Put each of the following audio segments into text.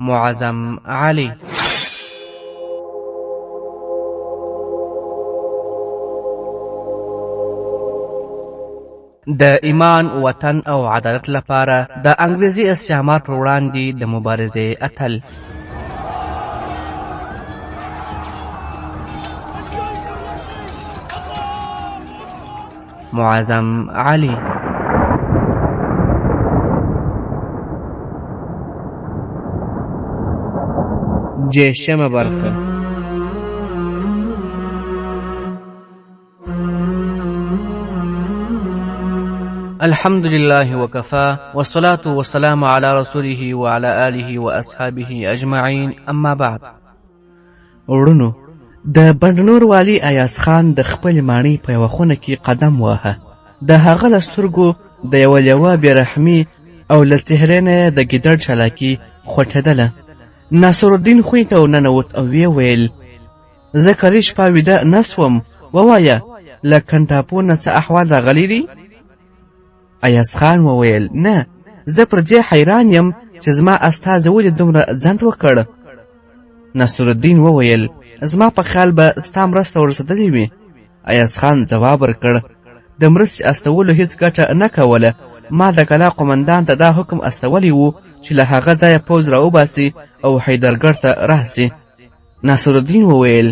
معظم علي. د ایمان، وطن او عدالت لپاره د انګریزي استعمار پر وړاندې د مبارزې اتل. معظم علي. دېرشمه برخه. الحمد لله وكفى والصلاة والسلام على رسوله وعلى آله وأصحابه أجمعين أما بعد. وړونو د بنډنور والي ایاز خان د خپلې ماڼۍ په یوه خونه کې قدم واهه. د هغه له سترګو د یوه لیوه بېرحمي او له څهرې نه یې د ګیدړ چالاکي خوټېدله. ناصرالدین خونې ته ورننوت او ویې ویل: زه کرۍ شپه ویده نه سوم، ووایه له کنټاپور نه څه احوال راغلی دی؟ ایاز خان وویل: نه، زه پر دې حیران یم چې زما استازي ولې دومره ځنډ وکړ. نصرالدین وویل: زما په خیال به ستا مرسته ورسېدلې وي. ایاز خان ځواب ورکړ: د مرستې استولو هیڅ ګټه نه کوله. ما د کلا قومندان ته دا حکم استولی و چې له هغه ځایه پوځ راوباسي او حیدرګړ ته راسي. ناصرالدین وویل: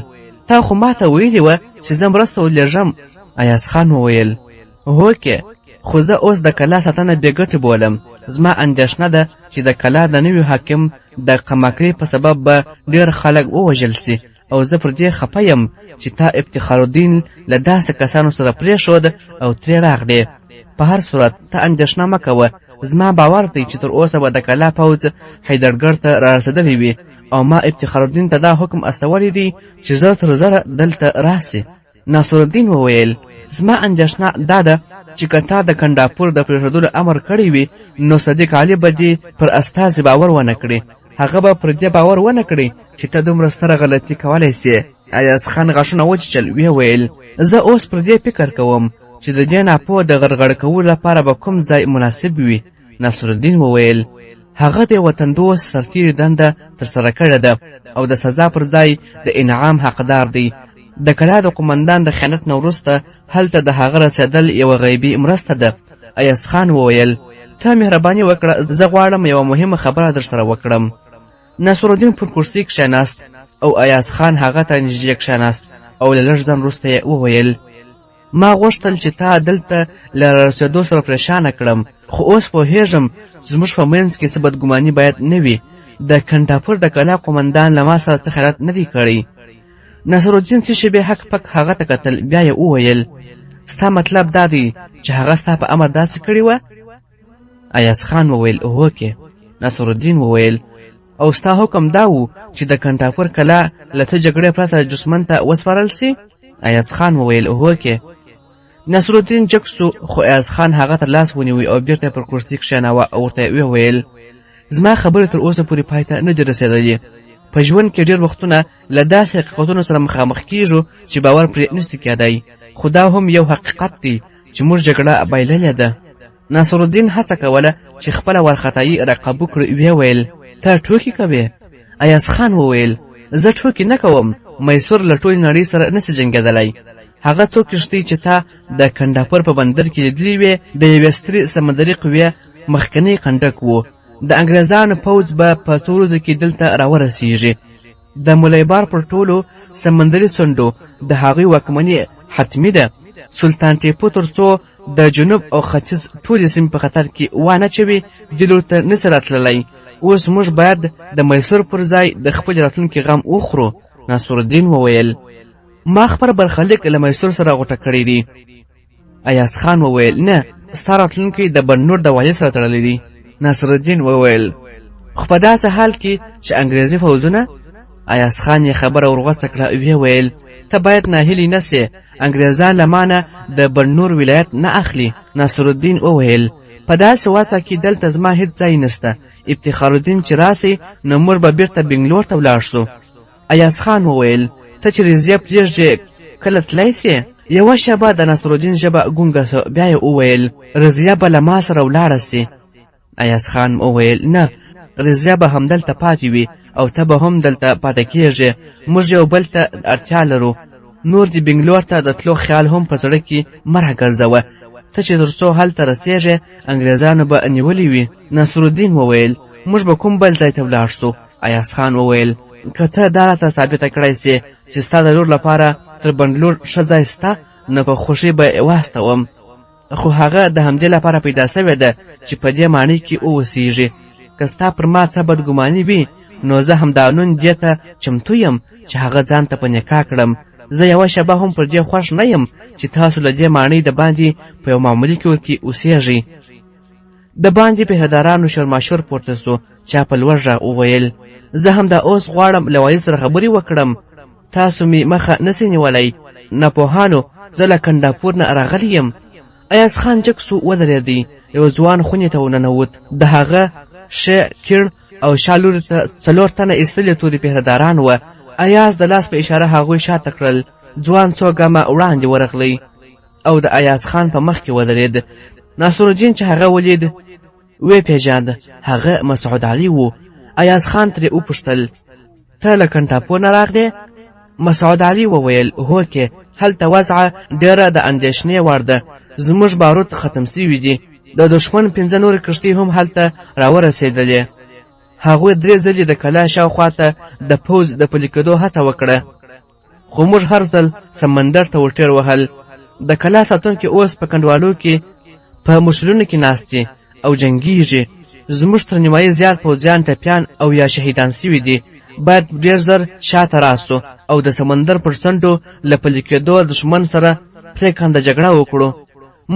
تا خو ما ته ویلي وه چې زه مرسته ورلېږم. ایاز خان وویل: هوکې، خو زه اوس د کلا ساتنه بې ګټې بولم. زما اندېښنه ده چې د کلا د نوي حاکم د قماکرۍ په سبب به ډېر خلک ووژل سي او زه پر دې خپه یم چې تا افتخارالدین له داسې کسانو سره پرېښود او ترې راغلې. په هر صورت ته اندېښنه مه کوه، زما باور دی چې تر اوسه به د کلا پوځ حیدرګړ ته رارسېدلی وي او ما افتخارالدین ته دا حکم استولی دی چې زر تر زره دلته راسي. ناصرالدین وویل: زما اندېښنه دا ده چې که تا د کنډاپور د پرېښودلو امر کړی وي نو صدیق علي به دې پر استازي باور ونه کړي. هغه به پر دې باور ونه کړي چې ته دومره ستره غلطي کولی سې. ایاز خان غاښونه وچیچل، ویې ویل: زه اوس پر دې فکر کوم چې د دې ناپوه د غرغړه کولو لپاره به کوم ځای مناسب وي. نصرالدین وویل: هغه د وطن دوست سرتېري دنده ترسره کړې ده او د سزا پر ځای د انعام حقدار دی. د کلا د قومندان د خیانت نه وروسته هلته د هغه رسېدل یوه غیبي مرسته ده. ایاز خان وویل: ته مهرباني وکړه، زه غواړم یوه مهمه خبره درسره وکړم. نصرالدین پر کرسۍ کښېناست او ایاز خان هغه ته نږدې کښېناست او له لږ ځنډ وروسته یې وویل: ما غوښتل چې تا دلته له رارسېدو سره پرېشانه کړم، خو اوس پوهېږم چې زموږ په منځ کې څه بدګماني باید نه وي. د کنډاپور د کلا قومندان له ما سره څه خیانت نه دی کړی. نصرالدین څه شېبې هک پک هغه ته کتل، بیا یې وویل: ستا مطلب دا دی چې هغه ستا په امر داسې کړي وه؟ ایاز خان وویل: هوکې. نصرالدین وویل: او ستا حکم دا و چې د کنټاپور کلا له څه جګړې پرته دښمن ته وسپارل سي؟ ایاز خان وویل: هوکې. نصرالدین جګ سو، خو ایاز خان هغه تر لاس ونیوی او بیرته پر کرسي کښېناوه او ورته یې وویل: زما خبرې تر اوسه پورې پای ته نه دي رسېدلې. په ژوند کې ډېر وختونه له داسې حقیقتونو سره مخامخ کیږو چې باور پرې نسي کېدای، خو دا هم یو حقیقت دی چې موږ جګړه بایللې ده. ناصرالدین هڅه کوله چې خپله وارخطایي راقابو کړي، ویې ویل: ته ټوکې کوې؟ ایاز خان وویل: زه ټوکې نه کوم، میسور له ټولې نړۍ سره نسي جنګېدلی. هغه څو کښتۍ چې تا د کنډاپور په بندر کې لیدلې وې د یوې سترې سمندري قوې مخکنی قنډک و. د انګریزانو پوځ به په څو ورځو کې دلته راورسیږي. د ملیبار پر ټولو سمندري څنډو د هغوی واکمني حتمي ده. سلطان ټیپو تر څو د جنوب او ختیځ ټولې سیمې په خطر کې وانه چوي دې لور ته نسي راتللی. اوس موږ باید د میسور پر ځای د خپل راتلونکي غم وخورو. ناصرالدین وویل: ما خپل برخلیک له میسور سره غوټه کړی دی. ایاز خان وویل: نه، ستا راتلونکی د بنور د والي سره تړلی دی. ناصرالدین وویل: خو په داسې حال کې چې انګریزي فوځونه. ایاز خان یې خبره ورغوڅه کړه، ویې ویل: ته باید ناهیلی نه سې، انګریزان له ما نه د بنور ولایت نه اخلي. ناصرالدین وویل: په داسې وضع کې دلته زما هیڅ ځای نشته. افتخارالدین چې راسي نو موږ به بیرته بنګلور ته ولاړ سو. ایاز خان وویل: ته چې رضیه پرېږدې کله تلای سې؟ یوه شېبه د نصرالدین ژبه ګونګه سوه، بیا یې وویل: رضیه به له ما سره ولاړه سي. ایاز خان وویل: نه، رضیه به همدلته پاتې وي او ته به هم دلته پاتې کیږې. موږ یو بل ته اړتیا لرو. نور دې بنګلور ته د تلو خیال هم په زړه کې مه راګرځوه. ته چې تر څو هلته رسېږې انګریزانو به نیولي وي. نصرالدین وویل، موږ به کوم بل ځای ته ولاړ سو. ایاز خان وویل، که ته دا راته ثابته کړای سې چې ستا د لور لپاره تر بنګلور ښه ځای سته نو په خوښۍ به یې واستوم. خو هغه د همدې لپاره پیدا سوې ده چې په دې ماڼۍ کې اوسیږي. که ستا پر ما څه بدګماني وي نو زه همدا نن دې ته چمتو یم چې هغه ځان ته په نکاح کړم. زه یوه شېبه هم پر دې خوښ نه یم چې تاسو له دې ماڼۍ د باندې په یو معمولي کور کې اوسیږئ. د باندې پهرهدارانو شورماشور پورته سو. چا په لوړ غږ وویل، زه همدا اوس غواړم له والي سره خبرې وکړم. تاسو مې مخه نسی نیولی. ناپوهانو، زه له کنډاپور نه راغلی یم. ایاز خان جګ سو، ودرېدی. یو ځوان خونې ته وننوت. د هغه ښی، کیڼ او شا لوري ته څلور تنه ایستلي توري پهرهداران وه. ایاز د لاس په اشاره هغوی شاته کړل. ځوان څو ګامه وړاندې ورغلی او د ایاز خان په مخ کې ودرېد. ناصرالدین چې هغه ولید ویې پېژاند، هغه مسعود علي و. ایاز خان ترې وپوښتل، ته له کنټاپور نه راغلې؟ مسعود علي وویل، هوکې، هلته وضعه ډېره د اندېښنې وړ ده. زموږ باروت ختم سوي دي. د دښمن پنځه نورې کښتۍ هم هلته راورسېدلې. هغوی درې ځلې د کلا شاوخوا ته د پوځ د پلي کېدو هڅه وکړه. خو موږ هر ځل سمندر ته ورټېل وهل. د کلا ساتونکي اوس په کنډوالو کې په مشلونو کې ناست دي او جنګیږي. زموږ تر نیمایي زیات پوځیان ټپیان او یا شهیدان سوي دي. باید ډېر زر شاته راسو او د سمندر پر څنډو له پلي کېدو دښمن سره پرېکنده جګړه وکړو.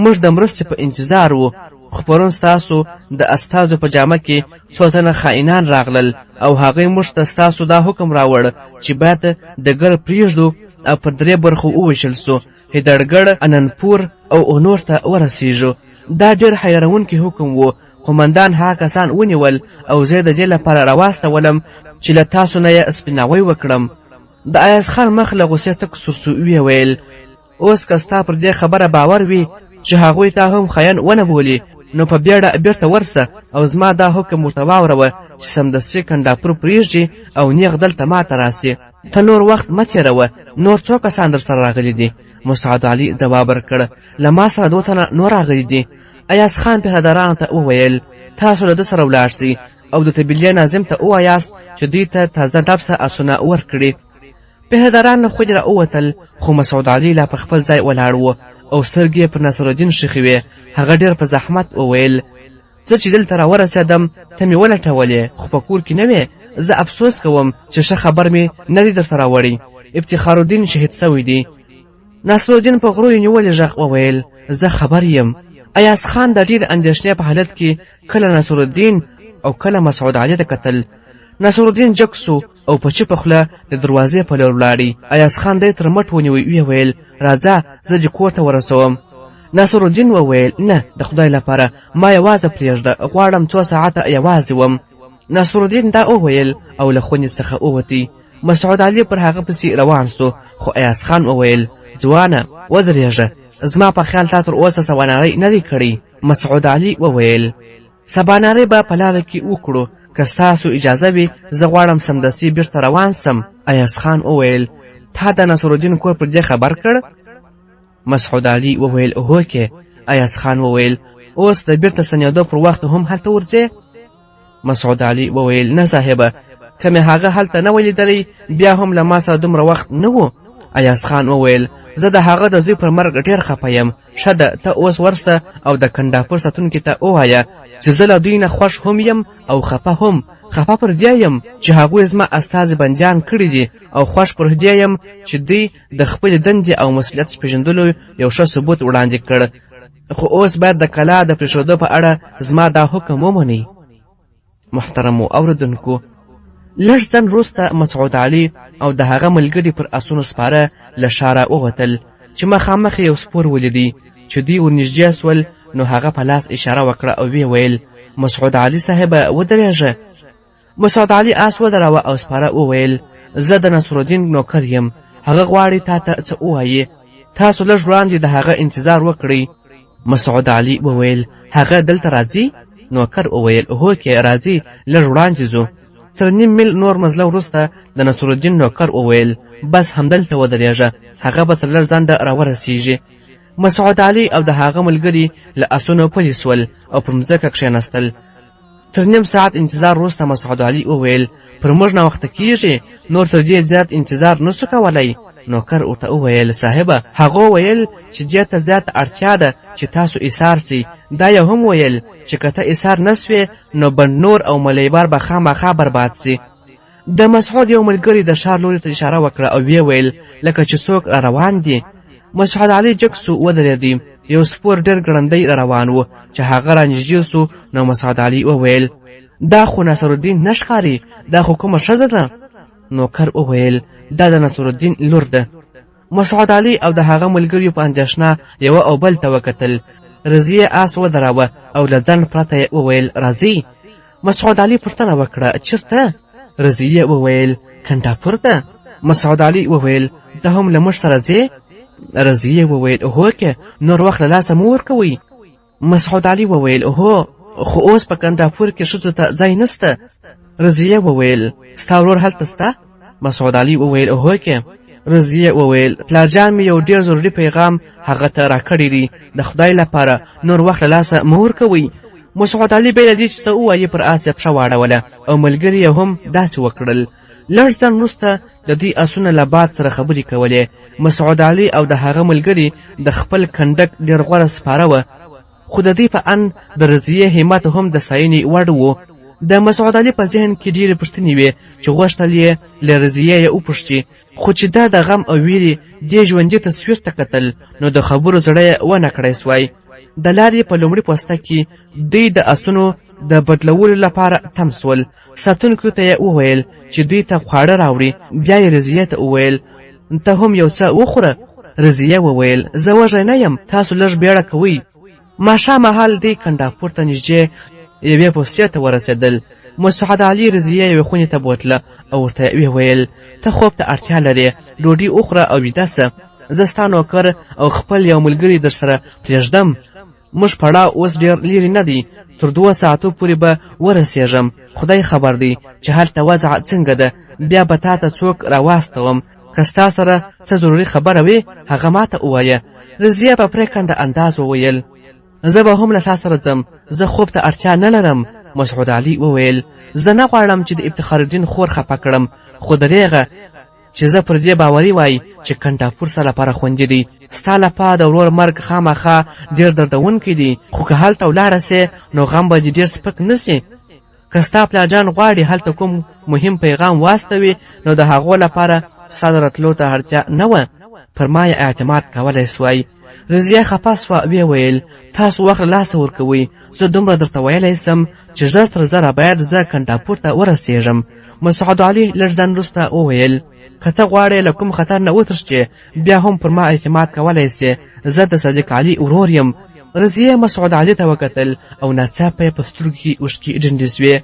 موږ د مرستې په انتظار وو، خو پرون ستاسو د استازو په جامه کې څو تنه خائنان راغلل او هغوی موږ ته ستاسو دا حکم راوړ چې باید ډګر پرېږدو او پر درې برخو وویشل سو، هیدړګړ، اننپور او اونور ته ورسیږو. دا ډېر حیرانوونکی حکم و. قومندان هغه کسان ونیول او زه د دې لپاره راواستولم چې له تاسو نه یې سپیناوی وکړم. د ایاز خان مخ له غوسې تک سور سو، ویې ویل، اوس که ستا پر دې خبره باور وي چې هغوی تا هم خاین ونه بولي نو په بیړه بیرته ورسه او زما دا حکم ورته واوروه چې سمدستي کنډاپور پرېږدي او نیغ دلته ماته راسي. ته نور وخت مه تېروه. نور څو کسان درسره راغلي دي؟ مسعود علي ځواب ورکړ، له ما سره دوه تنه نور راغلي دي. ایاز خان پهرهدارانو ته وویل، تاسو له ده سره ولاړ سئ او د طبیلې ناظم ته ووایاست چې دوی ته تازه ډبسه اسونه ورکړي. پهرهداران له خونې راووتل، خو مسعود علي لا پر خپل ځای ولاړ و او سترګې یې پر ناصرالدین ښخې وې. هغه ډېر په زحمت وویل، زه چې دلته راورسېدم ته مې ولټولې، خو په کور کې نه وې. زه افسوس کوم چې ښه خبر مې نه دی درته راوړی. افتخارالدین شهید سوی دی. ناصرالدین په غرو نیولي غږ وویل، زه خبر یم. ایاز خان د ډېرې اندېښنې په حالت کې کله ناصرالدین او کله مسعود علي ته کتل. ناصرالدین جګ سو او په چوپه خوله د دروازې په لور ولاړی. ایاز خان دی تر مټ ونیوی، ویې ویل، راځه زه دې کور ته ورسوم. ناصرالدین وویل، نه، د خدای لپاره ما یوازې پرېږده، غواړم څو ساعته یوازې وم. ناصرالدین دا وویل او له خونې څخه ووتی. مسعود علي پر هغه پسې روان سو، خو ایاز خان وویل، ځوانه ودرېږه، زما په خیال تا تر اوسه سوانارۍ نه دی کړی. مسعود علي وویل، سبانارۍ به په لاره کې وکړو، که ستاسو اجازه وي زه غواړم سمدستي بیرته روان سم. ایاز خان وویل، تا د نصرالدین کور پر دې خبر کړ؟ مسعود علي وویل، هوکې. ایاز خان وویل، اوس د بیرته ستنېدو پر وخت هم هلته ورځې؟ مسعود علي وویل، نه صاحبه، که مې هغه هلته نه وی لیدلی بیا هم له ما سره دومره وخت نه و. ایاز خان وویل، زه د هغه د زوی پر مرګ ډېر خفه یم. ښه ده، ته اوس ورسه او د کنډاپور ساتونکي ته ووایه چې زه له دوی نه خوښ هم یم او خفه هم. خفه پر دې یم چې هغوی زما استازي بندیان کړي دي او خوښ پر دې یم چې دوی د خپلې دندې او مسؤلیت پېژندلو یو ښه ثبوت وړاندې کړ. خو اوس باید د کلا د پرېښودو په اړه زما دا حکم ومنئ. محترمو اوریدونکو، لږ ځنډ وروسته مسعود علي او د هغه ملګري پر اسونو سپاره له ښاره ووتل چې مخامخ یو سپور ولیدی. چې دوی ورنږدې سول نو هغه په لاس اشاره وکړه او ویې ویل، مسعود علي صاحبه ودرېږه. مسعود علي آس ودراوه او سپاره وویل، زه د نصرالدین نوکر یم، هغه غواړي تا ته څه ووایي. تاسو لږ وړاندې د هغه انتظار وکړئ. مسعود علي وویل، هغه دلته راځي؟ نوکر وویل، هوکې، راځئ لږ وړاندې ځو. تر نیم میل نور مزله وروسته د نصرالدین نوکر وویل، بس همدلته ودرېږه، هغه به تر لږ ځنډه راورسېږي. مسعود علي او د هغه ملګري له اسونو پلي سول او پر مځکه کښېناستل. تر نیم ساعت انتظار وروسته مسعود علي وویل، پر موږ ناوخته کیږي، نور تر دې زیات انتظار نسو کولی. نوکر ورته وویل، صاحبه، هغو ویل چې دې ته زیاته اړتیا ده چې تاسو ایسار سئ. دا یې هم ویل چې که ته ایسار نه سوې نو بندنور او ملیبار به خامخا برباد سي. د مسعود یو ملګري د ښار لوري ته اشاره وکړه او ویې ویل، لکه چې څوک را روان دي. مسعود علي جګ سو، ودرېدی. یو سپور ډېر ګړندی را روان و. چې هغه را نږدې سو نو مسعود علي وویل، دا خو نصرالدین نه ښکاري، دا خو کومه ښځه ده. نوکر وویل، دا د نصرالدین لور ده. مسعود علي او د هغه ملګریو په اندېښنه یوه او بل ته وکتل. رضیې آس ودراوه او له ځنډ پرته یې وویل، راځئ. مسعود علي پوښتنه وکړه، چېرته؟ رضیې وویل، کنډاپور ته. مسعود علي وویل، ته هم له موږ سره ځې؟ رضیې وویل، هوکې، نور وخت له لاسه مه ورکوئ. مسعود علي وویل، هو، خو اوس په کنداپور کې ښځو ته ځای نسته. رضیې وویل، ستا ورور هلته سته؟ مسعود علي وویل، هوکې. رضیې وویل، پلار جان مې یو ډېر ضروري پیغام هغه ته راکړی دی، د خدای لپاره نور وخت له لاسه مه ورکوئ. مسعود علي بې له دې چې څه ووایي پر آس یې پښه واړوله او ملګري یې هم داسې وکړل. لږ ځنډ وروسته د دوی اسونه له باد سره خبرې کولې. مسعود علي او د هغه ملګري د خپل کنډک ډېر غوره سپاره وه، خو د دوی په اند د رضیې همت هم د ستاینې وړ و. د مسعود علي په ذهن کې ډېرې پوښتنې وې چې غوښتل یې له رضیې یې وپوښتي، خو چې ده د غم او ویرې دې ژوندي تصویر ته کتل نو د خبرو زړه یې ونه کړای سوای. د لارې په لومړي پوسته کې دوی د اسونو د بدلولو لپاره تم سول. ساتونکو ته یې وویل چې دوی ته خواړه راوړي. بیا یې رضیې ته وویل، ته هم یو څه وخوره. رضیې وویل، زه وږی نه یم، تاسو لږ بیړه کوئ. ماښام مهال دوی کنډاپور ته نږدې یوې پوستې ته ورسېدل. مسعود علي رضیه یوې خونې ته بوتله او ورته ویې ویل، ته خوب ته اړتیا لرې، ډوډۍ وخوره او ویده سه. زه ستا نوکر او خپل یو ملګری در سره پرېږدم. موږ پړاو اوس ډېر لیرې نه دی، تر دوو ساعتو پورې به ورسېږم. خدای خبر دی چې هلته وضع څنګه ده، بیا به تا ته څوک راواستوم. که ستا سره څه ضروري خبره وي هغه ما ته ووایه. رضیه په پرېکنده انداز وویل، زه به هم له تا سره ځم، زه خوب ته اړتیا نه لرم. مسعود علي وویل، زه نه غواړم چې د افتخارالدین خور خفه کړم، خو درېغه چې زه پر دې باوري وای چې کنډاپور ستا لپاره خوندي دی. ستا لپاره د ورور مرګ خامخا ډېر دردونکی دی، خو که هلته ولاړه سې نو غم به دې ډېر سپک نه سي. که ستا پلارجان غواړي هلته کوم مهم پیغام واستوي نو د هغو لپاره ستا د راتلو ته اړتیا نه وه، پر ما یې اعتماد کولی سوای. رضیه خفه سوه، ویې ویل، تاسو وخت له لاسه ورکوئ، زه دومره درته ویلی سم چې ژر تر ژره باید زه کنډاپور ته ورسېږم. مسعود علي لږ ځنډ وروسته وویل، که ته غواړې له کوم خطر نه وتښتې بیا هم پر ما اعتماد کولی سې، زه د صدیق علي ورور یم. رضیې مسعود علي ته وکتل او ناڅاپه یې په سترګو کې اوښکې ډنډې سوې.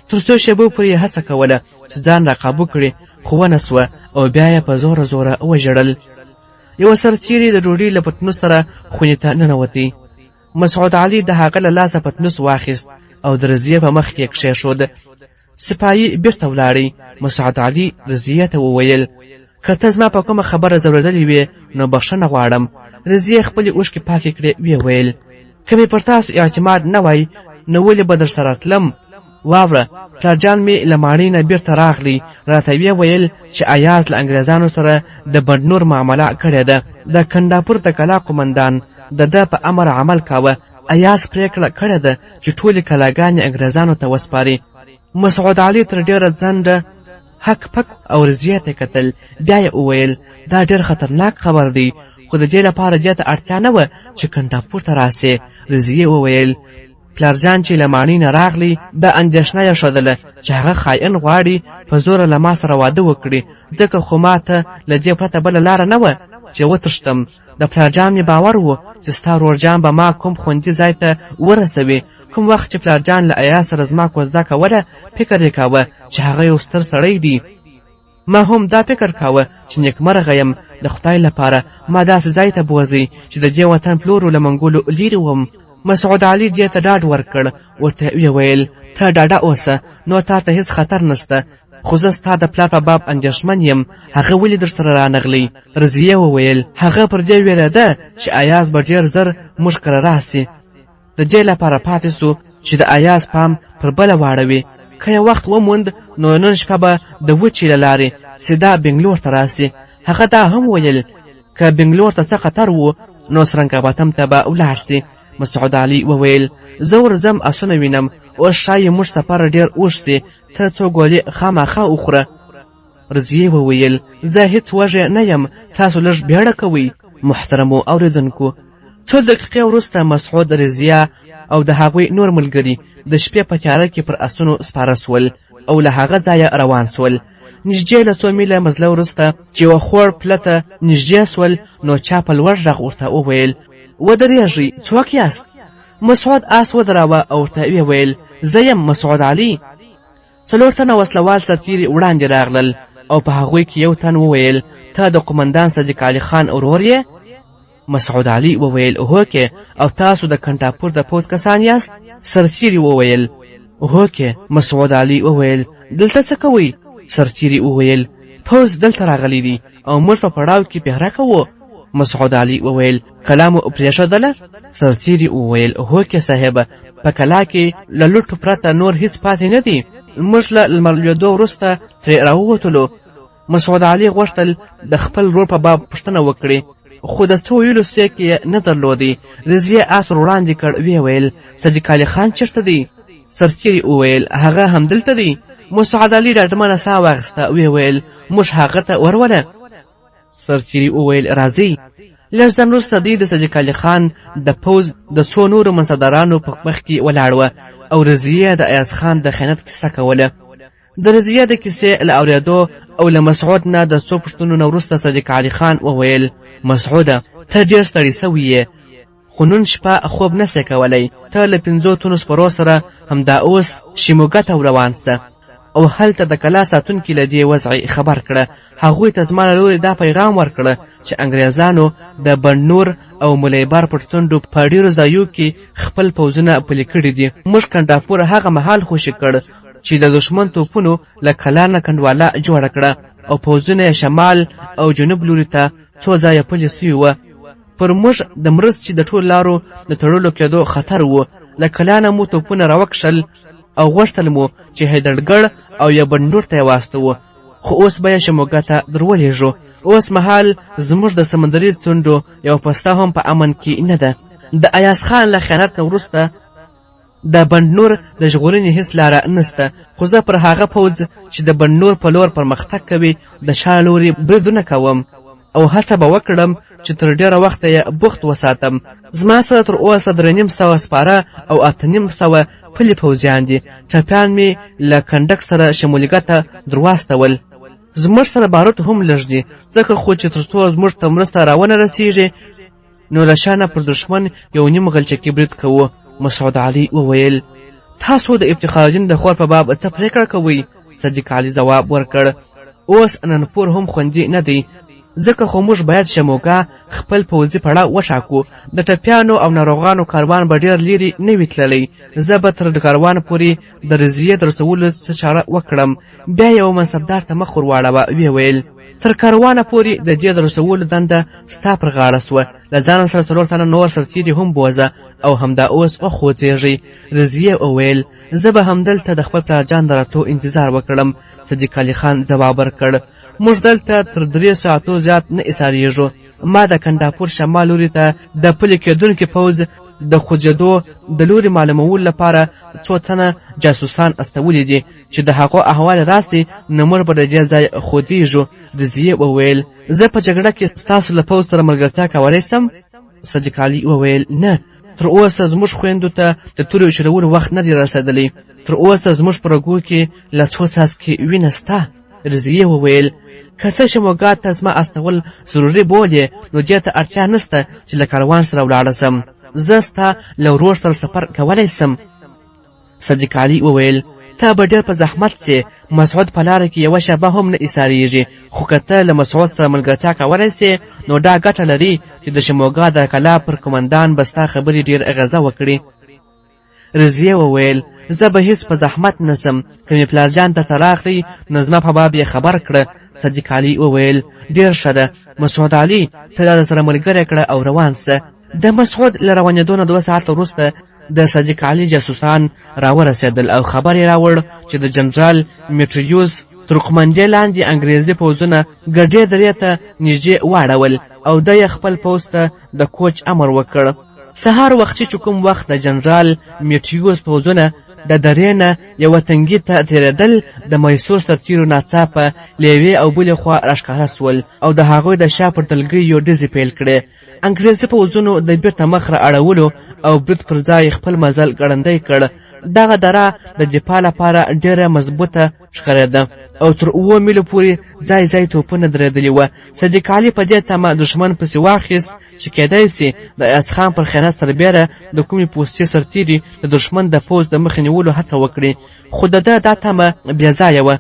تر څو شېبو پورې یې هڅه کوله چې ځان راقابو کړي، خو ونه سوه او بیا یې په زوره زوره وژړل. یوه سرتېري د ډوډۍ له پتنوس سره خونې ته ننوتی. مسعود علي د هغه له لاسه پتنوس واخیست او د رضیې په مخ کې کښېښود. سپاهي بیرته ولاړی. مسعود علي رضیې ته وویل، که ته زما په کومه خبره ځورېدلې وې نو بخښنه غواړم. رضیې خپلې اوښکې پاکې کړې، ویې ویل، که مې پر تاسو اعتماد نه وای نو ولې به درسره تلم؟ واوره، پلارجان مې له ماڼۍ نه بیرته راغلی، راته ویې ویل چې ایاز له انګریزانو سره د بندنور معامله کړې ده. د کنډاپور د کلا قومندان د ده په امر عمل کاوه. ایاز پرېکړه کړې ده چې ټولې کلاګانې انګریزانو ته وسپاري. مسعود علي تر ډېره ځنډه هک پک او رضیې ته کتل، بیا یې وویل، دا ډېر خطرناک خبر دی، خو د دې لپاره دې ته اړتیا نه وه چې کنډاپور ته راسې. رضیې وویل، پلارجان چې له ماڼۍ نه راغلی دا اندېښنه یې ښودله چې هغه خاین غواړي په زوره له ما سره واده وکړي، ځکه خو ما ته له دې پرته بله لاره نه وه چې وتښتم. د پلارجان مې باور و چې ستا ورورجان به ما کوم خوندي ځای ته ورسوي. کوم وخت چې پلارجان له ایاز سره زما کوزده کوله فکر یې کاوه چې هغه یو ستر سړی دی. ما هم دا فکر کاوه چې نیکمرغه یم، د خدای لپاره ما داسې ځای ته بوځئ چې د دې وطن پلورو له منګولو لیرې وم. مسعود علي دې ته ډاډ ورکړ، ورته ویې ویل، ته ډاډه اوسه، نو تا ته هیڅ خطر نشته، خو زه ستا د پلار په باب اندېښمن یم، هغه ولې درسره رانغلی؟ رضیې وویل، هغه پر دې وېرېده چې ایاز به ډېر زر موږ کره راسي. د دې لپاره پاتې سو چې د ایاز پام پر بله واړوي. که یې وخت وموند نو نن شپه به د وچې له لارې سیده بنګلور ته راسي. هغه دا هم ویل که بنګلور ته څه خطر و نو سرنګاپتم ته به ولاړ سي. مسعود علي وویل، زه ورځم اسونه وینم، اوس ښايي موږ سفر ډېر اوږد سي، ته څو ګولې خامخا وخوره. رضیې وویل، زه هیڅ وږې نه یم، تاسو لږ بیړه کوئ. محترمو اورېدونکو، څو دقیقې وروسته مسعود، رضیه او د هغوی نور ملګري د شپې په تیاره کې پر اسونو سپاره سول او له هغه ځایه روان سول. نږدې له څو میله مزله وروسته چې یوه خور پله ته نږدې سول نو چا په لوړ غږ ورته وویل، ودرېږئ، څوک یاست؟ مسعود آس ودراوه او ورته ویې ویل، زه یم مسعود علي. څلور تنه وسله وال سرتیري وړاندې راغلل او په هغوی کې یو تن وویل، ته د قومندان صدیق علي خان ورور یې؟ مسعود علي وویل، هوکې، او تاسو د کنټاپور د پوځ کسان یاست؟ سرتیري وویل، هوکې. مسعود علي وویل، دلته څه کوئ؟ سرتیري وویل، پوځ دلته راغلی دی او موږ په پړاو کې پهره کوو. مسعود علي وویل، کلا مو پرېښودله؟ سرتیري وویل، هوکې صاحبه، په کلا کې له لوټو پرته نور هیڅ پاتې نه دي. موږ له لمر لوېدو وروسته ترې راووتلو. مسعود علي غوښتل د خپل ورور په باب پوښتنه وکړي، خو د څه ویلو سېک یې نه درلودی. رضیې آس ور وړاندې کړ، ویې ویل، صدیق علي خان چېرته دی؟ سرتیري وویل، هغه همدلته دی. مسعود علي ډاډمنه ساه واخیسته، ویې ویل، موږ هغه ته وروله. سرتیري وویل، راځئ. لږ ځنډ وروسته دوی د صدیق علي خان د پوځ د څو نورو منصبدارانو په مخ کې ولاړ وه او رضیې د ایاز خان د خیانت کیسه کوله. د رضیې د کیسې له اورېدو او له مسعود نه د څو پوښتنو نه وروسته صدیق علي خان وویل، مسعوده، ته ډېر ستړی سوی یې، خو نن شپه خوب نه سې کولی. ته له پنځو تنو سپرو سره همدا اوس شیموګه ته روان سه او هلته د کلا ساتونکي له دې وضعې خبر کړه. هغوی ته زما له لوري دا پیغام ورکړه چې انګریزانو د بنډنور او ملیبار پر څنډو په ډېرو ځایو کې خپل پوځونه پلي کړي دي. موږ کنډاپور هغه مهال خوشې کړ چې د دښمن توپونو له کلا نه کنډواله جوړه کړه او پوځونه یې شمال او جنوب لوري ته څو ځایه پلي سوي وه. پر موږ د مرستې د ټولو لارو د تړلو کېدو خطر و. له کلا نه مو توپونه راوکښل او غوښتل مو چې حیدرګړ او یا بنډور ته یې واستوو، خو اوس به یې شموګه ته در ولېږو. اوس مهال زموږ د سمندري څنډو یوه پسته هم په امن کې نه ده. د ایاز خان له خیانت نه وروسته د بنډنور د ژغورنې هیڅ لاره نسته، خو زه پر هغه پوځ چې د بنډنور په لور پرمختګ کوي د شا لوري بریدونه کوم او هڅه به وکړم چې تر ډېره وخته یې بوخت وساتم. زما سره تر اوسه 350 سپاره او 850 پلي پوځیان دي. ټپیان مې له کنډک سره شمولیګه ته درواستول. زموږ سره باروت هم لږ دي، ځکه خو چې تر څو زموږ ته مرسته راونه رسېږي نو له شا نه پر دښمن یو نیم غلچکي برید کوو. مسعود علي وویل، تاسو د افتخارالدین د خور په باب څه پرېکړه کوئ؟ صدیق علي ځواب ورکړ، اوس اننپور هم خوندي نه دی، ځکه خو موږ باید شموګا خپل پوځي پړاو وټاکو. د ټپیانو او ناروغانو کاروان به ډېر لیرې نه وي تللی. زه به تر کاروان پورې د رضیې د رسولو څه چاره وکړم. بیا یوه منصبدار ته مخ ور واړوه، ویې ویل، تر کاروانه پورې د دې د رسولو دنده ستا پر غاړه سوه. له ځانه سره څلور تنه نور سرتېري هم بوځه او همدا اوس وخوځېږئ. رضیې وویل، زه به همدلته د خپل پلار جان د راتلو انتظار وکړم. صدیق علي خان ځواب ورکړ، موږ دلته تر درې ساعتو زیات نه ایسارېږو. ما د کنډاپور شمال لوري ته د پلي کېدونکي پوځ د خوځېدو د لوري معلومولو لپاره څو تنه جاسوسان استولي دي چې د هغو احوال راسي نو موږ به د دې ځای خوځېږو. رضیې وویل، زه په جګړه کې ستاسو له پوځ سره ملګرتیا کولی سم؟ صدیق علي وویل، نه، تر اوسه زموږ خویندو ته د تورې چلولو وخت نه دی رسېدلی. تر اوسه زموږ په رګو کې له څو څاڅکي وینه سته. رضیې وویل، که ته شموګا ته زما استول ضروري بولې نو دې ته اړتیا نشته چې له کاروان سره ولاړه سم. زه ستا له ورور سره سفر کولی سم. صدیق علي وویل، ته به ډېر په زحمت سې، مسعود په لاره کې یوه شېبه هم نه ایسارېږي، خو که ته له مسعود سره ملګرتیا کولی سې نو دا ګټه لري چې د شموګا د کلا پر قومندان به ستا خبرې ډېر اغېزه وکړي. رضیې وویل، زه به هیڅ په زحمت نه سم، که مې پلار جان درته راغلی نو زما په باب یې خبر کړه. صدیق علي وویل، ډېر ښه ده، مسعود علي ته دا درسره ملګری کړه او روان سه. د مسعود له روانېدو نه 2 ساعته وروسته د صدیق علي جاسوسان راورسېدل او خبر یې راوړ چې د جنرال میټریوز تر قومندې لاندې انګریزي پوځونه ګډې درې ته نږدې واړول او ده یې خپل پوځ ته د کوچ امر وکړ. سهار وختي چې کوم وخت د جنرال میټیوز پوځونه د درې نه یوه تنګي ته تېرېدل، د میسور سرتېرو ناڅاپه له یوې او بلې خوا راښکاره سول او د هغوی د شا پر دلګیو ډزې پیل کړې. انګریزي پوځونو د بیرته مخ را اړولو او برید پر ځای خپل مزل ګړندی کړ. دغه دره د دفاع لپاره ډېره مضبوطه ښکارېده او تر 7 میلو پورې ځای ځای توپونه درېدلي وه. صدیق علي په دې تمه دښمن پسې واخیست چې کېدای سي د ایاز خان پر خیانت سربېره د کومې پوستې سرتېري د دښمن د پوځ د مخې نیولو هڅه وکړي، خو د ده دا تمه بې ځایه وه.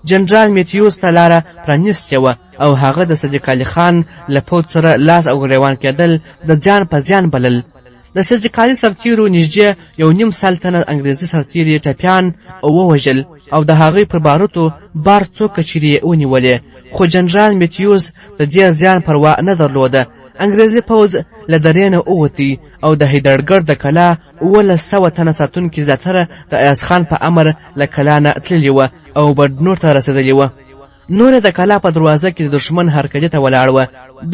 جنرال میتیوز ته لاره پرانیستې وه او هغه د صدیق علي خان له پوځ سره لاس او ګریوان کېدل د ځان په زیان بلل. د صدیق علي سرتیرو نږدې 1.5 تنه انګریزي سرتیري ټپیان او ووژل او د هغوی پر باروتو بار څو کچرې یې ونیولې، خو جنرال میتیوز د دې زیان پروا نه درلوده. انګریزي پوځ له درې نه ووتی او د حیدرګړ د کلا 1700 تنه ساتونکي زیاتره د ایاز خان په امر له کلا نه تللي وه او بډنور ته رسېدلي وه. نور د کلا په دروازه کې د دښمن هرکلي ته ولاړ وه.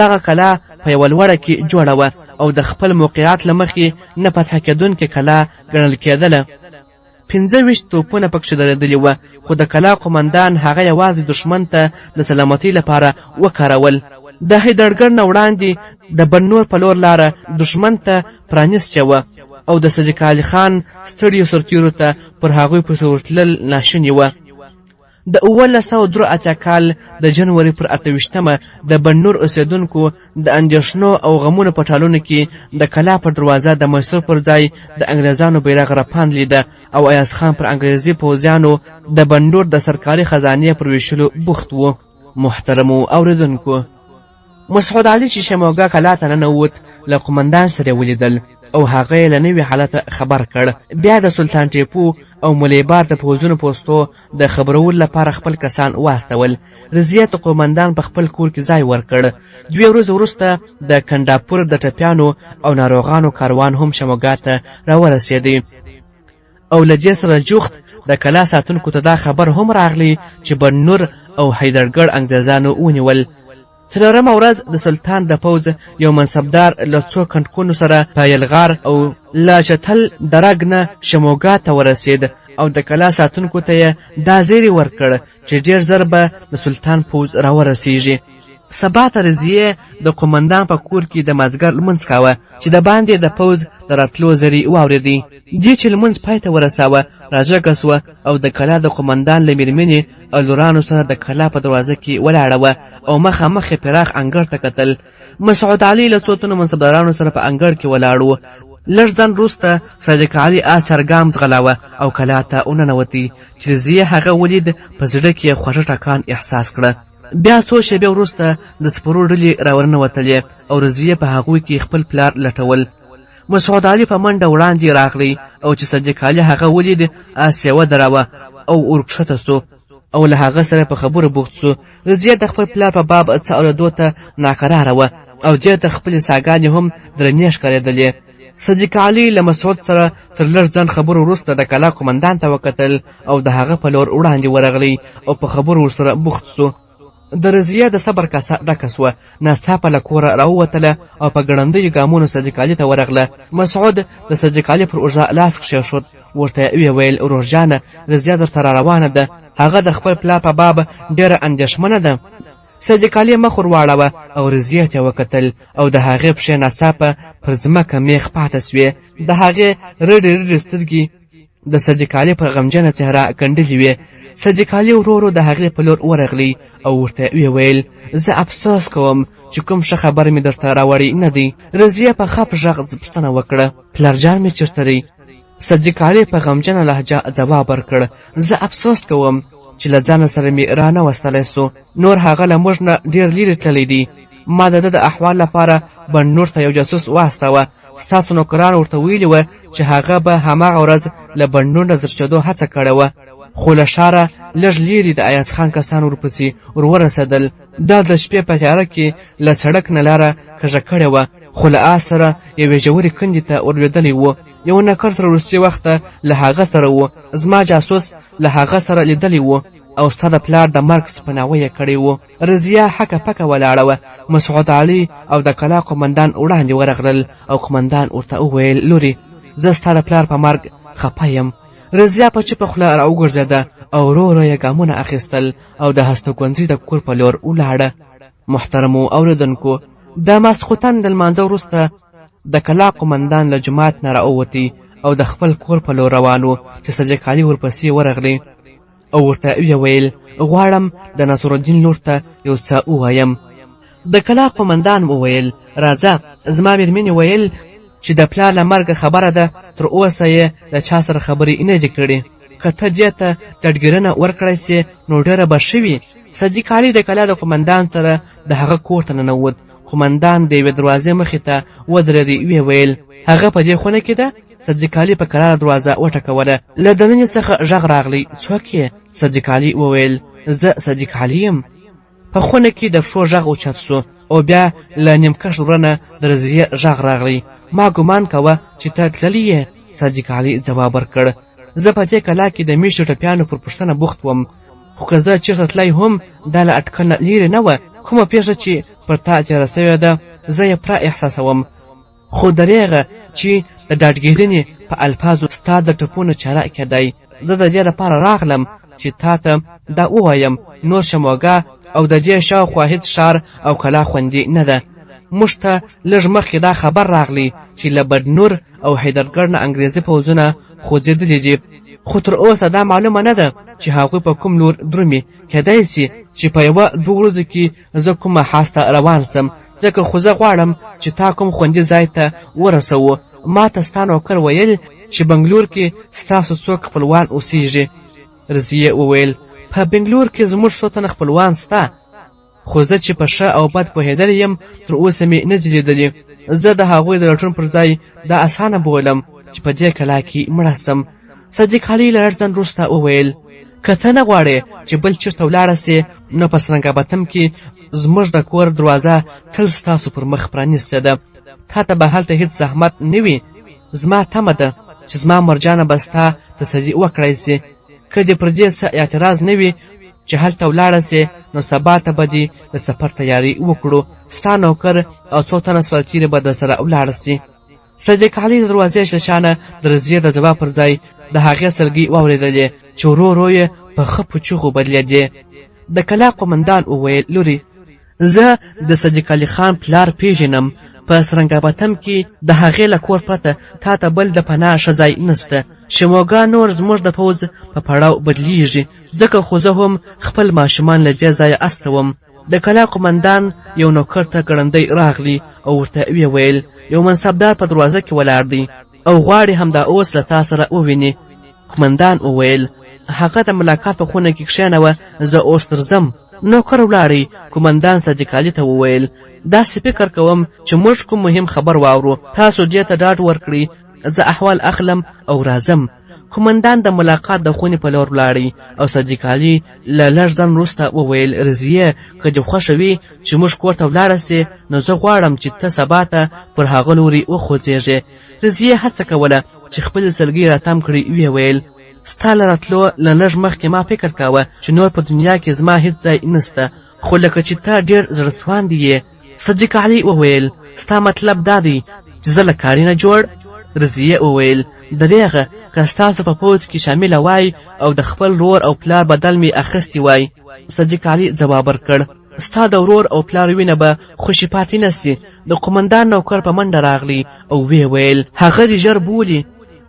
دغه کلا په یوه لوړه کې جوړه وه او د خپل موقعیت له مخې نه فتح کېدونکې کلا ګڼل کېدله. 25 توپونه پکښې درېدلي وه، خو د کلا قومندان هغه یوازې دښمن ته د سلامتۍ لپاره وکارول. د حیدرګړ نه وړاندې د بنور په لور لاره دښمن ته پرانیستې وه او د صدیق علي خان ستړیو سرتیرو ته پر هغوی پسې ورتلل ناشوني وه. د 1783 کال د جنوري پر 28مه د بنور اوسېدونکو د اندېښنو او غمونو په ټالونو کې د کلا پر دروازه د میسور پر ځای د انګریزانو بیرغ رپاند لیده او ایاز خان پر انګریزي پوځیانو د بنډور د سرکاري خزانې پر ویشلو بوخت و. محترمو اورېدونکو، مسعود علي چې شموګا کلا ته ننووت له قومندان سره یې ولیدل او هغه یې له نوي حالته خبر کړ. بیا د سلطان ټیپو او ملیبار د پوځونو پوستو د خبرولو لپاره خپل کسان واستول. رضیه ته قومندان په خپل کور کې ځای ورکړ. 2 ورځې وروسته د کنډاپور د ټپیانو او ناروغانو کاروان هم شموګا ته راورسېدی او له دې سره جوخت د کلا ساتونکو ته دا خبر هم راغلی چې بنور او حیدرګړ انګریزانو ونیول. څلورمه ورځ د سلطان د پوځ یو منصبدار له څو کنټکونو سره په یلغار او له چتل درګ نه شموګا ته ورسېد او د کلا ساتونکو ته یې دا زیری ورکړ چې ډېر زر به د سلطان پوځ راورسېږي. سبا ته رضیې د قومندان په کور کې د مازدیګر لمونځ کاوه چې د باندې د پوځ د راتلو زری واورېدی. دې چې لمونځ پای ته ورساوه راجګه سوه او د کلا د قومندان له مېرمنې او لورانو سره د کلا په دروازه کې ولاړه وه او مخامخ یې پراخ انګړ ته کتل. مسعود علي له څو تنو منصبدارانو سره په انګړ کې ولاړ و. لږ ځنډ وروسته صادق علي آس چارګام ځغلاوه او کلا ته وننوتی. چې رضیې هغه ولید په زړه کې یې خوږه ټکان احساس کړه. بیا څو شېبې وروسته د سپرو ډلې راورننوتلې او رضیې په هغوی کې خپل پلار لټول. مسعود علي په منډه وړاندې راغلی او چې صدیق علي هغه ولید آس یې ودراوه او ورکښته سو او له هغه سره په خبرو بوخت سو. رضیه د خپل پلار په باب څه اورېدو ته ناکراره وه او دې ته خپلې ساګانې هم درنې ښکارېدلې. صدیق علي له مسعود سره تر لږ ځنډ خبرو وروسته د کلا قومندان ته وکتل او د هغه په لور وړاندې ورغلی او په خبرو ورسره بوخت سو. د رضیه د صبر کاسه ډکه سوه، ناڅاپه له کوره راووتله او په ګړندیو ګامونو صدیق علي ته ورغله. مسعود د صدیق علي پر اوږه لاس کښېښود، ورته یې وویل: ورور جانه، رضیه درته را روانه ده، هغه د خپل پلار په باب ډېره اندېښمنه ده. صدیق علي مخ ور واړاوه او رضیې ته یې وکتل او د هغې پښې ناڅاپه پر ځمکه میخ پاته سوې. د هغې رډې رډې سترګې د صدیق علي پر غمجنه څهره کنډلې وې. صدیق علي ورو ورو د هغې په لور ورغلی او ورته ویې ویل: زه افسوس کوم چې کوم ښه خبر مې درته راوړی نه دی. رضیې په خپ غږ پوښتنه وکړه: پلار جان مې چېرته دی؟ صدیق علي په غمجنه لهجه ځواب ورکړ، زه افسوس کوم چې له ځانه سره مې رانه وستلی سو. نور هغه له موږ نه ډېر لیرې تللی دی. ما د ده د احوال لپاره بنډنور ته یو جاسوس واستاوه. ستاسو نوکرانو ورته ویلي وه چې هغه به هماغه ورځ له بنډنور نه د تښتېدو هڅه کړې وه، خو له ښاره لږ لیرې د ایاز خان کسان ورپسې ورورسېدل. ده د شپې په تیاره کې له سړک نه لاره کږه کړې وه، خو له آس سره یوې ژورې کندې ته ورلوېدلی و. یو نوکر تر وروستي وخته له هغه سره و. زما جاسوس له هغه سره لیدلی و او ستا د پلار د مرګ سپناوی یې کړی و. رضیه هکه پکه ولاړه وه. مسعود علي او د کلا قومندان وړاندې ورغلل او قومندان ورته وویل، لورې، زه ستا د پلار په مرګ خپه یم. رضیه په چوپه خوله راوګرځېده او ورو ورو یې ګامونه اخیستل او د هستوګنځي د کور په لور ولاړه. محترمو اورېدونکو، د ماسخوتن د لمانځه وروسته د کلا قومندان له جومات نه راووتی او د خپل کور په لور روان و چې صدیق علي ورپسې ورغلی او ورته ویې ویل، غواړم د نصرالدین لور ته یو څه ووایم. د کلا قومندان وویل، راځه، زما مېرمنې ویل چې د پلار له مرګه خبره ده، تر اوسه یې له چا سره خبرې نه دي کړې. که ته دې ته ډاډګیرنه ورکړای سې نو ډېره به ښه وي. صدیق علي د کلا د قومندان سره د هغه کور ته ننوت. قومندان د یوې دروازې مخې ته ودرېدی، ویې ویل، هغه په دې خونه کې ده؟ صدیق علي په کراره دروازه وټکوله. له دننې څخه غږ راغلی، څوک یې؟ صدیق علي وویل، زه صدیق علي یم. په خونه کې د پښو غږ اوچت شو او بیا له نیمکښ وره نه د رضیې غږ راغلی، ما ګومان کاوه چې ته تللی یې. صدیق علي ځواب ورکړ، زه په دې کلا کې د میشتو ټپیانو پر پوښتنه بوخت وم، خو که زه چېرته تلای هم دا له اټکل نه لیرې نه وه. کومه پېښه چې پر تا تېره شوې ده زه یې پوره احساسوم، خو درېغه چې د ډاډګیرنې په الفاظو ستا د ټپونو چاره کېدای. زه د دې لپاره راغلم چې تا ته دا ووایم، نور شموګا او د دې شاوخوا هیڅ ښار او کلا خوندي نه ده. موږ ته لږ مخکې دا خبر راغلی چې له بدنور او حیدرګړ نه انګریزي پوځونه خوځېدلي دي، خو تر اوسه دا معلومه نه ده چې هغوی په کوم لور درومي. کېدای سي چې په یوه دوو ورځو کې زه کوم محاذ ته روان سم، ځکه خو زه غواړم چې تا کوم خوندي ځای ته ورسوو. ما ته ستا نوکر ویل چې بنګلور کې ستاسو څوک خپلوان اوسیږي. رضیې وویل، په بنګلور کې زموږ څو تنه خپلوان سته، خو زه چې په ښه او بد پوهېدلی یم تر اوسه مې نه دي لیدلي. زه د هغوی د لټون پر ځای دا اسانه بولم چې په دې کلا کې مړه سم. صدیق علي له لږ ځنډ وروسته وویل، که ته نه غواړې چې بل چېرته ولاړه سې نو په سرنګابتم کې زموږ د کور دروازه تل ستاسو پر مخ پرانیستې ده. تا ته به هلته هیڅ زحمت نه وي. زما تمه ده چې زما مرجانه به ستا تسلي وکړای سي. که دې پر دې څه اعتراض نه وي چې هلته ولاړه سې نو سبا ته به دې د سفر تیاری وکړو. ستا نوکر او څو تنه سوالتیري به درسره ولاړه سي. صدیق علي د دروازې له شا نه د رضیې د ځواب پر ځای د هغې سلګۍ واورېدلې چې ورو ورو یې په خپو چیغو بدلېدې. د کلا قومندان وویل، لورې، زه د صدیق علي خان پلار پېژنم، په سرنګابتم کې د هغې له کور پرته تا ته بل د پناه ښه ځای نشته. شیموګا نور زموږ د پوځ په پړاو بدلېږي، ځکه خو زه هم خپل ماشومان له دې ځایه استوم. د کلا قومندان یو نوکر ته ګړندی راغلی او ورته ویې ویل، یو منصبدار په دروازه کې ولاړ دی او غواړي همدا اوس له تا سره وویني. قومندان وویل، هغه د ملاقات په خونه کې کښېنوه، زه اوس درځم. نوکر ولاړی. قومندان صدیق علي ته وویل، داسې فکر کوم چې موږ کوم مهم خبر واورو، تاسو دې ته ډاډ ورکړئ زه احوال اخلم او راځم. قومندان د ملاقات د خونې په لور ولاړی او صدیق علي له لږ ځنډ وروسته وویل، رضیې، که دې خوښه وي چې موږ کور ته ولاړه سې نو زه غواړم چې ته سبا ته پر هغه لوري وخوځېږې. رضیې هڅه کوله چې خپلې سلګۍ راتم کړي، ویې ویل، ستا له راتلو له لږ مخکې ما فکر کاوه چې نور په دنیا کې زما هیڅ ځای نشته، خو لکه چې ته ډېر زړه سواندی یې. صدیق علي وویل، ستا مطلب دا دی چې زه له کاري نه جوړ؟ رضیې وویل، درېغه، که ستاسو په پوځ کې شامله وای او د خپل ورور او پلار بدل مې اخیستی وای. صدیق علي ځواب ورکړ، ستا د ورور او پلار وینه به خوشې پاتې نه سي. د قومندان نوکر په منډه راغلی او ویې ویل، هغه دې ژر بولي.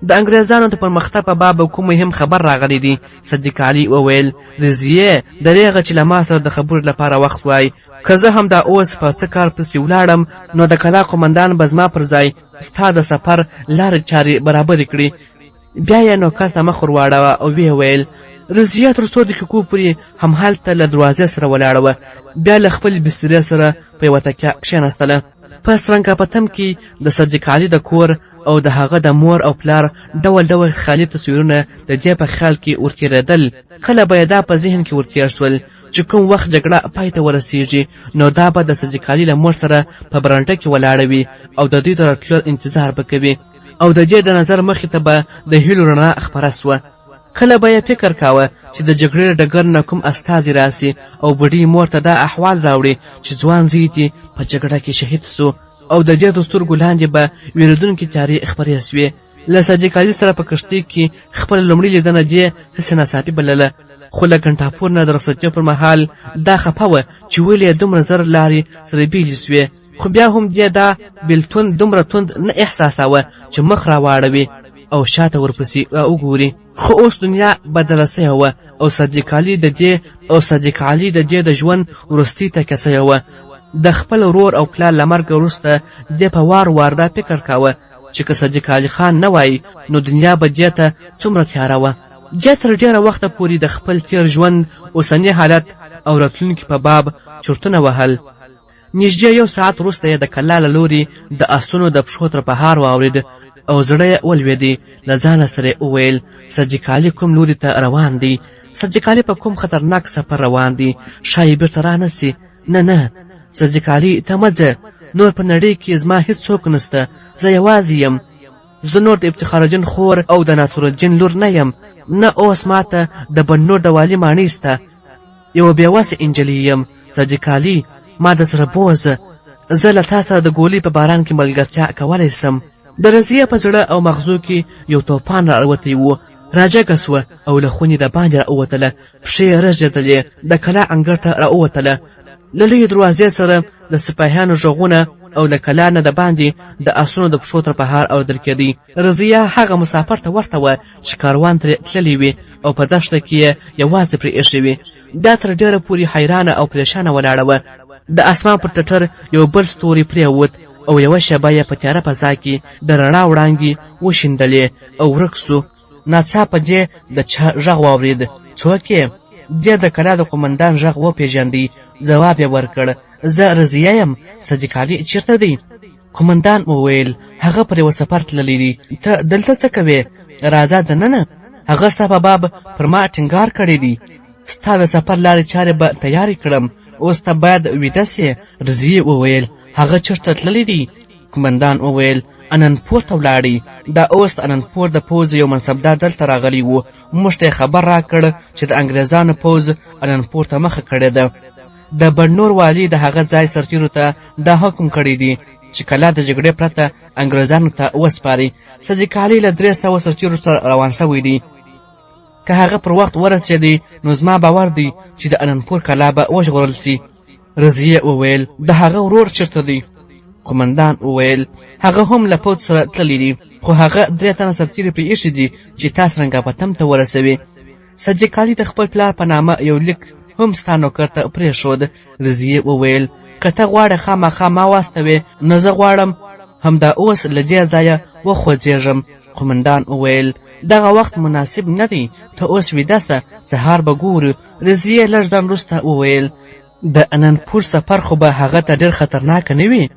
د انګریزانو د پرمختګ په باب کوم مهم خبر راغلی دی. صدیق علي وویل، رضیې، درېغه چې له ما سره د خبرو لپاره وخت وای. که زه همدا اوس په څه کار پسې ولاړم نو د کلا قومندان به زما پر ځای ستا د سفر لارې چارې برابرې کړي. بیا یې نوکر ته مخ ورواړاوه او ویې ویل رضیه تر څو دقیقو پورې همهلته له دروازې سره ولاړه وه، بیا له خپلې بسترې سره په یوه تکیه کښېناستله. په سرنګاپتم کې د صدیق علي د کور او د هغه د مور او پلار ډول ډول خیالي تصویرونه د دې په خیال کې ورتېرېدل. کله به یې دا په ذهن کې ورتېر شول چې کوم وخت جګړه پای ته ورسېږي نو دا به د صدیق علي له مور سره په برنډه کې ولاړه وي او د دوی د راتلو انتظار به کوي او د دې د نظر مخې ته به د هیلو رڼا خپره سوه. کله به یې فکر کاوه چې د جګړې له ډګر نه کوم استازي راسي او بوډۍ مور ته دا احوال راوړي چې ځوان زوی دې په جګړه کې شهید سو او د دې تر سترګو لاندې به ویرېدونکې تیارې خپرې سوې. له صدیق علي سره په کښتۍ کې خپله لومړۍ لیدنه دې هسې ناڅاپي بلله، خو له ګنټاپور نه د رخصتیو پر مهال دا خپه وه چې ولې یې دومره زر لارې سره بېلې سوې، خو بیا هم دې دا بېلتون دومره توند نه احساساوه چې مخ راواړوي او شاته ورپسې راوګوري. خو اوس دنیا بدله سوې وه او صدیق علي د دې او صدیق علي د دې د ژوند وروستۍ تکیه سوې وه. د خپل ورور او پلار له مرګه وروسته دې په وار وار دا فکر کاوه چې که صدیق علي خان نه وای نو دنیا به دې ته څومره تیاره وه. دې تر ډېره وخته پورې د خپل تېر ژوند، اوسني حالت او راتلونکي په باب چورتونه وهل. نږدې یو ساعت وروسته یې د کلا له لوري د اسونو د پښو ترپهار واورېد او زړه یې ولوېدی. له ځانه سره یې وویل، صدیق علي کوم لوري ته روان دی؟ صدیق علي په کوم خطرناک سفر روان دی؟ ښایي بیرته رانه سي. نه نه صدیق علي ته مه ځه، نور په نړۍ کې زما هیڅوک نشته، زه یوازې یم. زه نور د افتخارالدین خور او د ناصرالدین لور نه یم، نه اوس ماته د بنور د والي ماڼۍ سته. یوه بې وسه انجلۍ یم صدیق علي، ما د سره بوځه، زه له تا سره د ګولۍ په باران کې ملګرتیا کولی سم. د رضیې په زړه او مغزو کې یو توپان را الوتی و. راجګه سوه او له خونې دباندې راووتله، پښې یې رژېدلې، د کلا انګړ ته راووتله. له لویې دروازې سره د سپاهیانو غږونه او له کلا نه دباندې د اسونو د پښو ترپهار اورېدل کېدی. رضیه هغه مسافر ته ورته وه چې کاروان ترې تللی وي او په دښته کې یې یوازې پرې ایښی وي. دا تر ډېره پورې حیرانه او پرېشانه ولاړه وه. د اسمان پر ټټر یو بل ستوری پرېوت او یوه شېبه یې په تیاره فضا کې د رڼا وړانګې وشیندلې او ورک سو. ناڅاپه دې د چا غږ واورېد، څوک یې؟ دې د کلا د قومندان غږ وپېژندی، ځواب یې ورکړ، زه رضیه یم، صدیق علي چېرته دی؟ قومندان وویل، هغه پر یوه سفر تللی دی، ته دلته څه کوې؟ راځه دننه، هغه ستا په باب پر ما ټینګار کړی دی، ستا د سفر لارې چارې به تیارې کړم، اوس ته باید ویده سې. رضیې وویل، هغه چېرته تللی دی؟ قومندان وویل، انندپور ته ولاړی، دا اوس د انندپور د پوځ یو منصبدار دلته راغلی و، موږ ته یې خبر راکړ چې د انګریزانو پوځ انندپور ته مخه کړې ده. د بنور والي د هغه ځای سرتیرو ته دا حکم کړی دی چې کلا د جګړې پرته انګریزانو ته وسپاري. صدیق علي له 300 سرتیرو سره روان شوی دی. که هغه پر وخت ورسېدی نو زما باور دی چې د انندپور کلا به وژغورل سي. رضیې وویل، د هغه ورور چېرته دی؟ قومندان وویل، هغه هم له پوځ سره تللی دی، خو هغه درې تنه سرتیري پرې ایښي دي چې تا سرنګاپتم ته ورسوي. صدیق علي د خپل پلار په نامه یو لیک هم ستا نوکر ته پرېښود. رضیې وویل، که ته غواړې خامخا ما واستوې نو زه غواړم همدا اوس له دې ځایه وخوځېږم. قومندان وویل، دغه وخت مناسب نه دی، ته اوس ویده سه، سهار به ګورو. رضیې لږ ځنډ وروسته وویل، د انندپور سفر خو به هغه ته ډېر خطرناک نه وي؟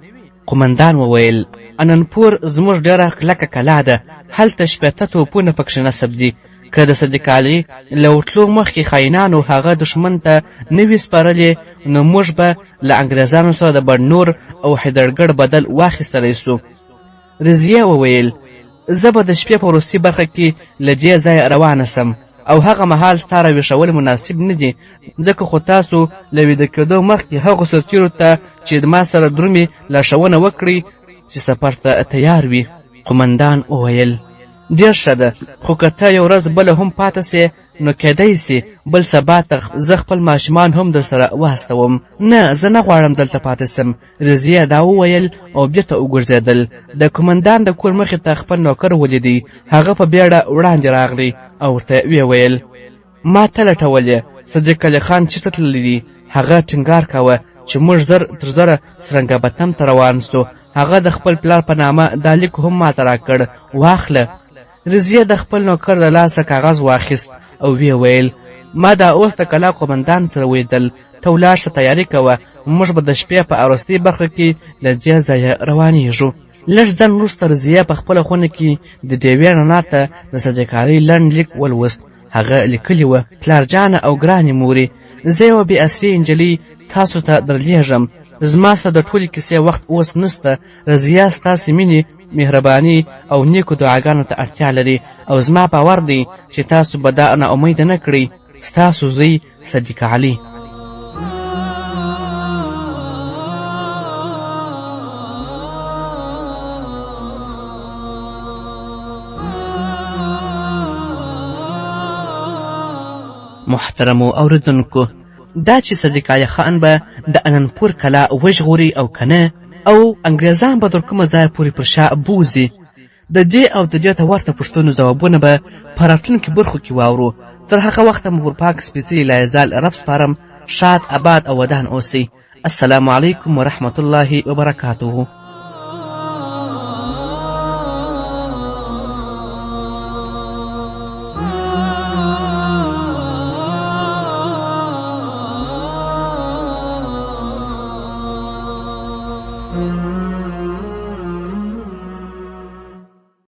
قومندان وویل، انندپور زموږ ډېره کلکه کلا ده، هلته 60 توپونه پکښې نصب دي. که د صدیق علي له ورتلو مخکې خاینانو هغه دښمن ته نه وي سپارلې نو موږ به له انګریزانو سره د بنور او حیدرګړ بدل واخیستلی سو. رضیې وویل، زه به د شپې په وروستۍ برخه کې له دې ځایه روانه سم او هغه مهال ستا راویښول مناسب نه دي، ځکه خو تاسو له ویده کېدو مخکې هغو سرتیرو ته چې ما سره درومي لارښوونه وکړئ چې سفر ته تیار وي. قومندان وویل، ډېر ښه ده، خو که ته یو ورځ بله هم پاته سې نو کیدای سي بل سبا ته زه خپل ماشومان هم در سره واستوم. نه، زه نه غواړم دلته پاتې سم. رضیه دا وویل او بیرته وګرځېدل. د قومندان د کور مخې ته خپل نوکر ولیدی. هغه په بیړه وړاندې راغلی او ورته ویې ویل، ما ته لټولې، صدیق علي خان چېرته تللی دی؟ هغه ټینګار کاوه چې موږ زر تر زره سرنګابتم ته روان سو. هغه د خپل پلار په نامه دا لیک هم ماته راکړ، واخله. رضیې د خپل نوکر له لاسه کاغذ واخیست او ویې ویل ما دا اوس د کلا قومندان سره ولیدل، ته ولاړ شه تیاري کوه، موږ به د شپې په وروستۍ برخه کې له دې ځایه روانیږو. لږ ځنډ وروسته رضیه په خپله خونه کې د ډیوې رڼا ته د صدیقارۍ لنډ لیک ولوست. هغه لیکلي وه: پلار جانه او ګرانې مورې، زه یوه بې اسرې نجلۍ تاسو ته درلیږم. زما سره د ټولې کیسې وخت اوس نشته. رضیه ستاسې مینې، مهرباني او نیکو دعاګانو ته اړتیا لري او زما باور دی چې تاسو به دا ناامیده نه کړئ. ستاسو زوی صدیق علي. محترمو اوریدونکو، دا چې صدیق علي خان به د اننپور کلا وژغوري او که نه، او انګریزان به تر کومه ځایه پورې پر شا بوځي، د دې او د دې ته ورته پوښتنو ځوابونه به په راتلونکو برخو کې واورو. تر هغه وخته مو پر پاک سپېڅلي لایزال رب سپارم. ښاد، اباد او ودان اوسئ. السلام علیکم ورحمت الله وبرکاته.